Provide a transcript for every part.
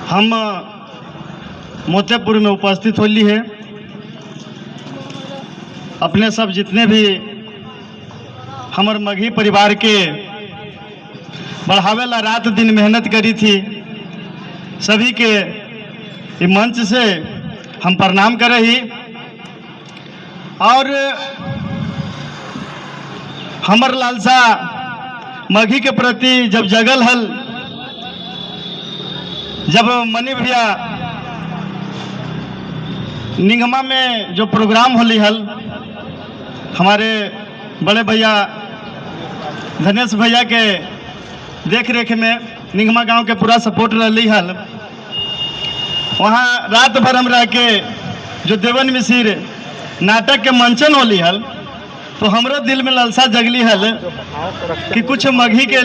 हम मोतीपुर में उपस्थित होली है। अपने सब जितने भी हमर मगही परिवार के बढ़ावे ला रात दिन मेहनत करी थी, सभी के ई मंच से हम प्रणाम करे ही। और हमर लालसा मगही के प्रति जब जगल हल, जब मनी भैया निगमा में जो प्रोग्राम होली हल, हमारे बड़े भैया धनेश भैया के देख रेख में निगमा गांव के पूरा सपोर्ट रही हल, वहाँ रात भर हम रह के जो देवन मिसिर नाटक के मंचन होली हल, तो हमरो दिल में लालसा जगली हल कि कुछ मगही के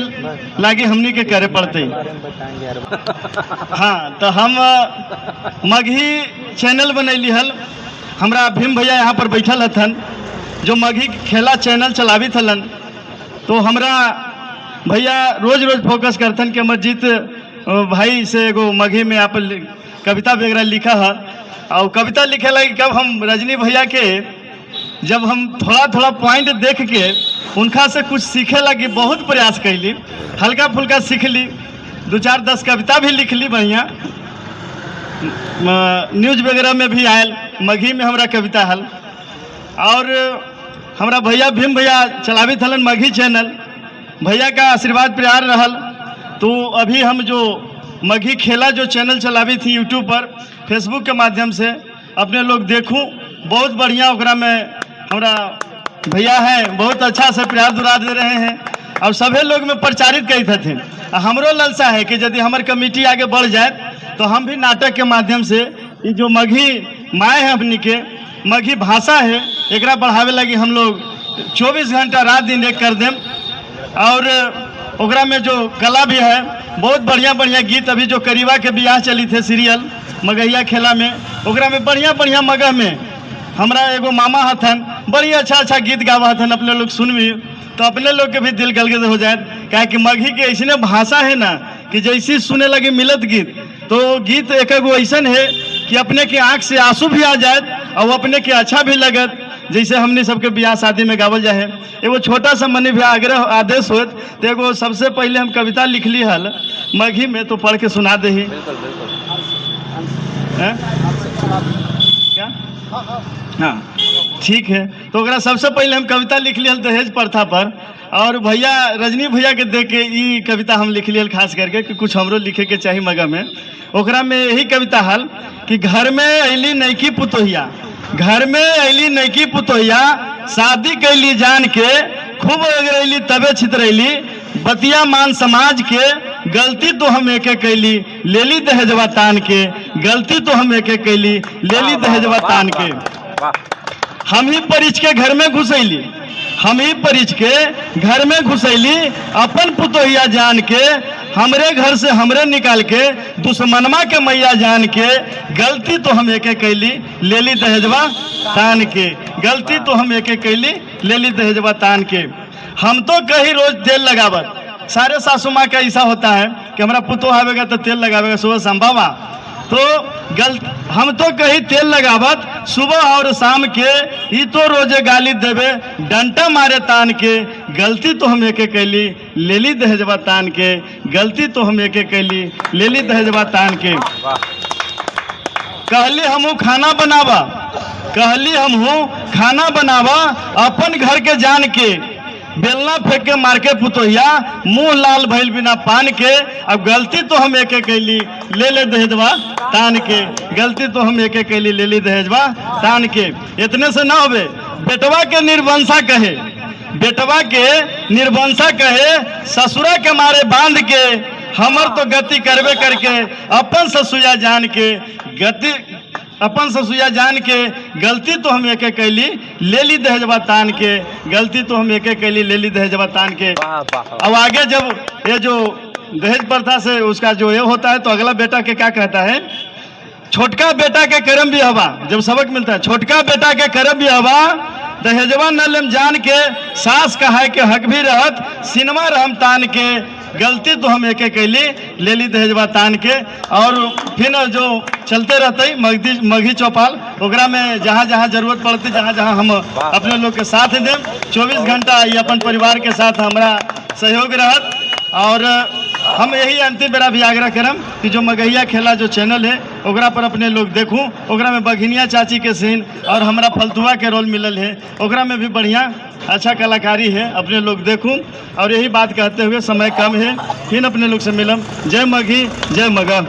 लागी हमनी के करे पड़ते। हाँ, तो हम मगही चैनल बनैली हल। हमरा भीम भैया यहाँ पर बैठल हथन, जो मगही खेला चैनल चलावित हलन। तो हमरा भैया रोज रोज फोकस करथन कि अमरजीत भाई से एगो मगही में आप कविता वगैरह लिखा है। और कविता लिखे लगी कब हम रजनी भैया के जब हम थोड़ा थोड़ा पॉइंट देख के उनका से कुछ सीखे लगी बहुत प्रयास कैली, हल्का फुल्का सीख ली, 2-4-10 कविता भी लिख ली। बढ़िया न्यूज वगैरह में भी आयल मगही में हमरा कविता हल। और हमरा भैया भीम भैया चलावित हलन मगही चैनल, भैया का आशीर्वाद प्यार रहल। तो अभी हम जो मगही खेला जो चैनल चलावी थी यूट्यूब पर, फेसबुक के माध्यम से अपने लोग देखूँ, बहुत बढ़िया ओकरा में हमरा भैया हैं, बहुत अच्छा से प्यार दुलार दे रहे हैं और सभी लोग में प्रचारित करी हथिन। आ हमरो ललसा है कि यदि हमर कमेटी आगे बढ़ जाए तो हम भी नाटक के माध्यम से ये जो मगही माए है, अपनी के मगही भाषा है, एकरा बढ़ावे लगी हम लोग 24 घंटा रात दिन एक कर देम। और ओकरा में जो कला भी है, बहुत बढ़िया बढ़िया गीत, अभी जो करीबा के बियाह चली थे सीरियल मगहिया खेला में, ओकरा में बढ़िया बढ़िया मगह में हमरा एगो मामा हथन, बड़ी अच्छा अच्छा गीत गावा हथन। अपने लोग सुनबी तो अपने लोग के भी दिल गलगद हो जाए, काहे कि मगही के ऐसने भाषा है ना कि जैसी सुने लगे मिलत गीत, तो गीत एक एगो ऐसन है कि अपने के आँख से आंसू भी आ जाए और अपने के अच्छा भी लगत, जैसे हमने सबके ब्याह शादी में गावल जाए। एगो छोटा सा मनी भी आग्रह आदेश होत तो एगो सबसे पहले हम कविता लिखली हल मगही में, तो पढ़ के सुना दे ही। बिल्कुल बिल्कुल। हैं? क्या? हाँ, ठीक है। तो ओकरा सबसे पहले हम कविता लिखली हल दहेज प्रथा पर, और भैया रजनी भैया के देख के ई कविता हम लिखली हल, खास करके कि कुछ हमरो लिखे के चाही मगह में। ओकरा में यही कविता हल कि घर में अली नैकी पुतोहिया, घर में अली नैकी पुतोहिया, शादी कैली जान के, खूब अगरैली तबे छितरैली, बतिया मान समाज के, गलती तो हम एके कैली, लेली दहेजवा तान के, गलती तो हम एके कैली, लेली दहेजवा तान के। वाह। हम ही परिच के घर में घुसैली, हम ही परिच के घर में घुसैली, अपन पुतोहिया जान के, हमरे घर से हमरे निकाल के, दुश्मनमा के मैया जान के, गलती तो हम एके कैली, लेली दहेजवा तान के, गलती तो हम एके कैली, लेली दहेजवा तान के। हम तो कहीं रोज तेल लगावत, सारे सासू माँ का ऐसा होता है कि हमारा पुतोह आवेगा तो तेल लगावेगा सुबह शाम बाबा, तो गलत हम तो कहीं तेल लगावत सुबह और शाम के, ई तो रोजे गाली देवे डंटा मारे तान के, गलती तो हम एके कैली, लेली दहेजवा तान के, गलती तो हम एके कैली, लेली दहेजवा तान के। वाह। कहली हमहू खाना बनावा, कहली हमहू खाना बनावा अपन घर के जान के, बेलना फेंक के मार के पुतोहिया मुंह लाल भइल बिना पान के, अब गलती तो हम एके कैली, ले ले दहेजवा तान के, गलती तो हम एके कैली, ले ली दहेजवा तान के। इतने से ना होवे, बेटवा के निर्वंशा कहे, बेटवा के निर्वंशा कहे, ससुरा के मारे बांध के, हमर तो गति करबे करके अपन ससुया जान के, गति अपन ससुया जान के, गलती तो हम एके कैली, ले ली दहेजवा तान के, गलती तो हम एके कैली, ले ली दहेजवा तान के। वाह वाह। अब आगे जब ये जो दहेज प्रथा से उसका जो ये होता है, तो अगला बेटा के क्या कहता है? छोटका बेटा के करम भी हवा, जब सबक मिलता है, छोटका बेटा के करम भी हवा, दहेजवा न लेम जान के, सास कहाय के हक भी रहत सिनेमा रहम तान के। गलती तो हम एक कैली ले ली दहेजवा तान के। और फिर जो चलते रहते मगधी मगही चौपाल, ओकरा में जहाँ जहाँ जरूरत पड़ती, जहाँ जहाँ हम अपने लोग के साथ दें। 24 घंटा ये अपन परिवार के साथ हमारा सहयोग रहत। और हम यही अंतिम बेरा भी आग्रह करम कि जो मगहिया खेला जो चैनल है ओकरा पर अपने लोग देखूं। ओकरा में बघिनिया चाची के सीन और हमरा फलतुआ के रोल मिलल है, ओकरा में भी बढ़िया अच्छा कलाकारी है, अपने लोग देखूं। और यही बात कहते हुए समय कम है, फिर अपने लोग से मिलम। जय मगही, जय मगह।